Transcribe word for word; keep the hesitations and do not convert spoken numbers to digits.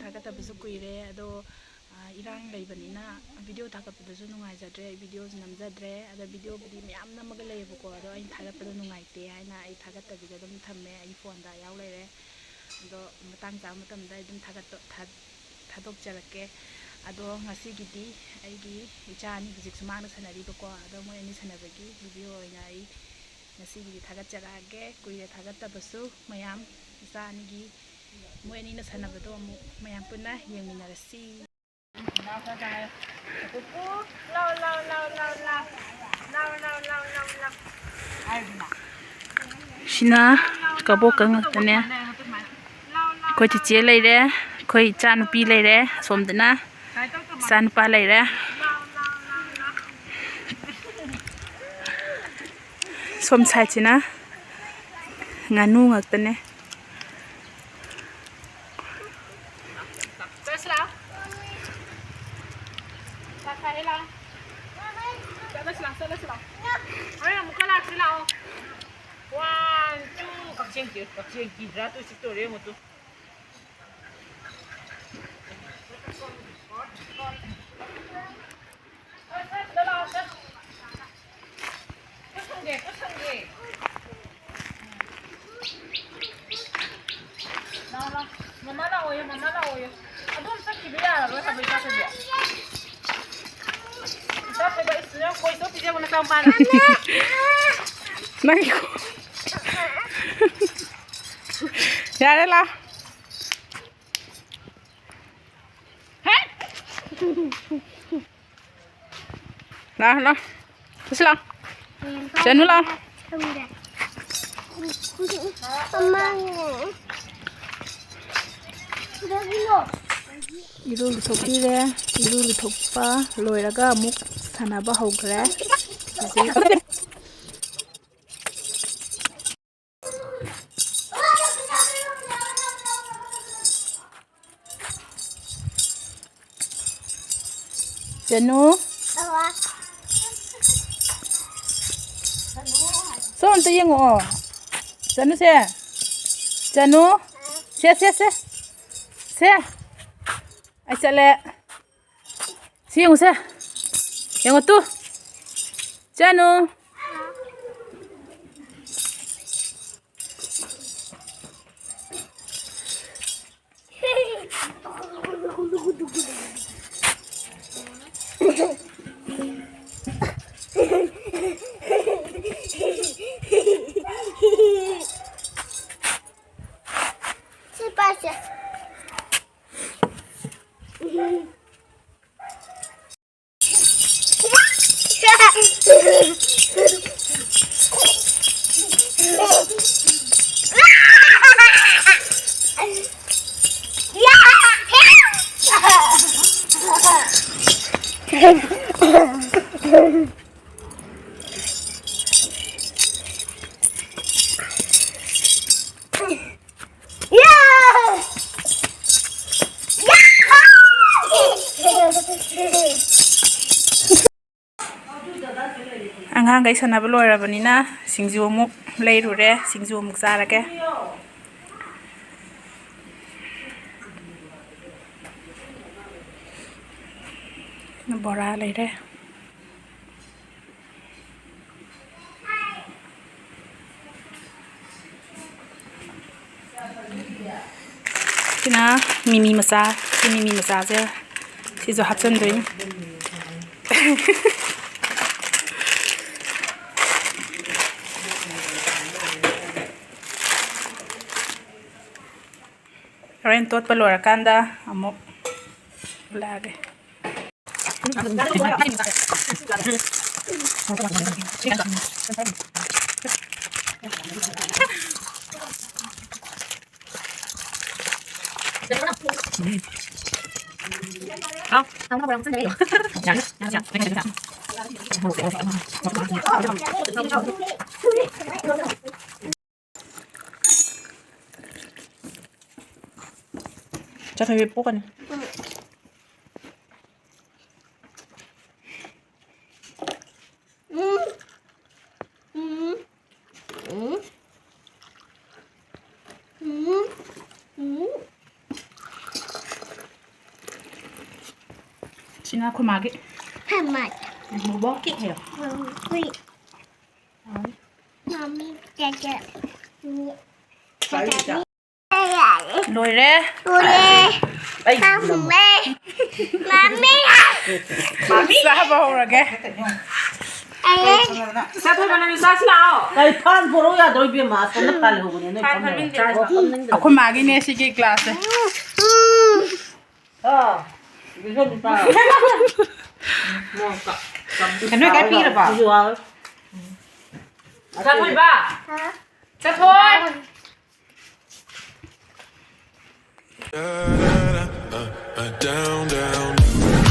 ꯊꯥꯒꯠꯇꯕꯁꯨ ꯀꯨꯏꯔꯦ, ꯑꯗꯣ, ꯑ, ꯏꯔꯥꯡ ꯂꯩꯕꯅꯤꯅ video ꯊꯥꯒꯠꯄꯗꯁꯨ ꯅꯨꯡꯉꯥꯏꯖꯗ꯭ꯔꯦ, ꯑꯩ videoꯁꯨ ꯅꯝꯖꯗ꯭ꯔꯦ꯫ ꯑꯗꯣ videoꯕꯨꯗꯤ ꯃꯌꯥꯝ ꯅꯝꯃꯒ ꯂꯩꯌꯦꯕꯀꯣ, ꯑꯗꯣ ꯑꯩꯅ ꯊꯥꯒꯠꯄꯗꯣ ꯅꯨꯡꯉꯥꯏꯇꯦ ꯍꯥꯏꯅ ꯑꯩ ꯊꯥꯒꯠꯇꯕꯤꯗ ꯑꯗꯨꯝ ꯊꯝꯃꯦ, ꯑꯩꯒꯤ phoneꯗ ꯌꯥꯎ ꯂꯩꯔꯦ꯫ ꯑꯗꯣ ꯃꯇꯥꯡ ꯆꯥꯕ ꯃꯇꯝꯗ ꯑꯩ ꯑꯗꯨꯝ ꯊꯥꯒꯠꯇꯣ-, ꯊꯥ-, ꯊꯥꯗꯣꯛꯆꯔꯛꯀꯦ꯫ ꯑꯗꯣ ꯉꯁꯤꯒꯤꯗꯤ ꯑꯩꯒꯤ ꯏꯆꯥ ꯑꯅꯤ ꯍꯧꯖꯤꯛ ꯁꯨꯃꯥꯡꯗ ꯁꯥꯟꯅꯔꯤꯕꯀꯣ, ꯑꯗꯣ ꯃꯣꯏ ꯑꯅꯤ ꯁꯥꯟꯅꯕꯒꯤ video ꯑꯣꯏꯅ ꯑꯩ ꯉꯁꯤꯒꯤꯗꯤ ꯊꯥꯒꯠꯆꯔꯛꯑꯒꯦ꯫ ꯀꯨꯏꯔꯦ ꯊꯥꯒꯠꯇꯕꯁꯨ ꯃꯌꯥꯝ, ꯏꯆꯥ ꯑꯅꯤꯒꯤ ꯃꯣꯏ ꯑꯅꯤꯅ ꯁꯥꯟꯅꯕꯗꯣ ꯑꯃꯨꯛ ꯃꯌꯥꯝ ꯄꯨꯟꯅ ꯌꯦꯡꯃꯤꯟꯅꯔꯁꯤ꯫ ꯂꯥꯎ, ꯂꯥꯎ, ꯂꯥꯎ, ꯂꯥꯎ, ꯂꯥꯎ꯫ ꯂꯥꯎ, ꯂꯥꯎ, ꯂꯥꯎ, ꯂꯥꯎ, ꯂꯥꯎ꯫ ꯍꯥꯏꯗꯅ꯫ ꯁꯤꯅ ꯀꯕꯣꯛꯀ ꯉꯥꯛꯇꯅꯦ꯫ ꯑꯩꯈꯣꯏ ꯆꯤꯆꯦ ꯂꯩꯔꯦ, ꯑꯩꯈꯣꯏ ꯏꯆꯥꯅꯨꯄꯤ ꯂꯩꯔꯦ, ꯑꯁꯣꯝꯗꯅ ꯏꯆꯥꯅꯨꯄꯥ ꯂꯩꯔꯦ꯫ ꯁꯣꯝ sideꯁꯤꯅ ꯉꯥꯅꯨ ꯉꯥꯛꯇꯅꯦ꯫ ꯆꯠꯂꯁꯤ ꯂꯥꯛꯑꯣ꯫ ꯆꯠꯂꯁꯤ ꯂꯥꯛꯑꯣ, ꯆꯠꯂꯁꯤ ꯂꯥꯛꯑꯣ꯫ ꯍꯣꯔꯦꯟ ꯑꯃꯨꯛꯀ ꯂꯥꯛꯁꯤ ꯂꯥꯛꯑꯣ꯫ One, two, ꯀꯛꯆꯦꯡ ꯀꯤ-, ꯀꯛꯆꯦꯡ ꯀꯤꯗ꯭ꯔꯥ? ꯇꯨ ꯆꯤꯛꯇꯣꯔꯦ ꯌꯦꯡꯉꯨ ꯇꯨ꯫ ꯄꯨꯁꯟꯒꯦ, ꯄꯨꯁꯟꯒꯦ꯫ ꯂꯥꯎ, ꯂꯥꯎ꯫ ꯃꯃꯥ ꯂꯥꯛꯑꯣꯌꯣ, ꯃꯃꯥ ꯂꯥꯛꯑꯣꯌꯣ꯫ ꯑꯗꯨꯝ ꯆꯠꯈꯤꯕ ꯌꯥꯔꯔꯣꯏ ꯍꯥꯏꯕ ꯏꯆꯥꯁꯤꯗꯤ꯫ ꯏꯆꯥꯁꯤꯗ ꯏꯁ ꯅꯪ ꯈꯣꯏ ꯆꯣꯞꯄꯤꯁꯦ ꯌꯦꯡꯉꯨ ꯅꯆꯥ ꯅꯨꯄꯥꯅ꯫ ꯅꯪ ꯌꯥꯔꯦ, ꯂꯥꯎ꯫ ꯂꯥꯎ, ꯂꯥꯎ꯫ ꯆꯠꯁꯤ ꯂꯥꯎ꯫ ꯆꯅꯨ ꯂꯥꯎ꯫ ꯏꯔꯨ ꯂꯨꯊꯣꯛꯄꯤꯔꯦ꯫ ꯏꯔꯨ ꯂꯨꯊꯣꯛꯄ ꯂꯣꯏꯔꯒ ꯑꯃꯨꯛ ꯁꯥꯟꯅꯕ ꯍꯧꯈ꯭ꯔꯦ꯫ ꯍꯧꯖꯤꯛ ꯆꯅꯨ꯫ ꯁꯣꯝ ꯑꯝꯇ ꯌꯦꯡꯉꯛꯑꯣ꯫ ꯆꯅꯨꯁꯦ꯫ ꯆꯅꯨ꯫ ꯁꯦ, ꯁꯦ, ꯁꯦ꯫ ꯁꯦ꯫ ꯑꯩ ꯆꯠꯂꯦ꯫ ꯁꯤ ꯌꯦꯡꯉꯨꯁꯦ꯫ ꯌꯦꯡꯉꯨ ꯇꯨ꯫ ꯆꯅꯨ꯫ ꯑꯉꯥꯡꯈꯩ ꯁꯥꯟꯅꯕ ꯂꯣꯏꯔꯕꯅꯤꯅ ꯁꯤꯡꯖꯨ ꯑꯃꯨꯛ ꯂꯩꯔꯨꯔꯦ, ꯁꯤꯡꯖꯨ ꯑꯃꯨꯛ ꯆꯥꯔꯒꯦ꯫ ꯕꯣꯔꯥ ꯂꯩꯔꯦ꯫ ꯁꯤꯅ ꯃꯤꯃꯤ ꯃꯆꯥ, ꯁꯤ ꯃꯤꯃꯤ ꯃꯆꯥꯁꯦ ꯁꯤꯁꯨ ꯍꯥꯞꯆꯤꯟꯗꯣꯏꯅꯤ꯫ ꯍꯣꯔꯦꯟ ꯇꯣꯠꯄ ꯂꯣꯏꯔꯀꯥꯟꯗ ꯑꯃꯨꯛ ꯎꯠꯂꯛꯑꯒꯦ꯫ ꯆꯥꯛꯈꯩꯕꯤ ꯄꯣꯛꯀꯅꯤ꯫ ꯉꯥ ꯑꯩꯈꯣꯏ ꯃꯥꯒꯤ ꯍꯃꯠ ꯕꯣꯕꯣꯛꯀꯤ ꯍꯦꯛ꯫ ꯃꯝꯃꯤ ꯃꯝꯃꯤ ꯆꯥꯆꯥ ꯂꯣꯏꯔꯦ꯫ ꯎꯔꯦ ꯑꯩ ꯆꯥꯝꯃꯦ ꯃꯝꯃꯤ ꯆꯥꯕ ꯍꯧꯔꯒꯦ꯫ ꯑꯩ ꯆꯥꯊꯣꯏꯕ ꯅꯪꯁꯨ ꯆꯥꯁꯤ ꯂꯥꯛꯑꯣ꯫ ꯀꯔꯤ ꯐꯥꯟ ꯄꯣꯔꯛꯑꯣ ꯌꯥꯗ꯭ꯔꯣ ꯏꯕꯦꯝꯃ? ꯑꯁꯣꯝꯗ ꯐꯥꯟ ꯂꯩꯍꯧꯕꯅꯦ ꯅꯣꯏ ꯐꯝ ꯂꯩꯍꯧꯕꯅꯦ꯫ ꯑꯩꯈꯣꯏ ꯃꯥꯒꯤꯅꯦ ꯁꯤꯒꯤ ꯒ꯭ꯂꯥꯁꯁꯦ꯫ ꯑꯥ, ꯏꯕꯦꯝꯃ ꯏꯄꯥ꯫ ꯀꯩꯅꯣ ꯀꯥꯏ ꯄꯤꯔꯕ? ꯁꯤꯁꯨ ꯍꯥꯎꯋꯦ꯫ ꯆꯥꯊꯣꯏꯕ꯫ ꯆꯥꯊꯣꯏ꯫ Down, down.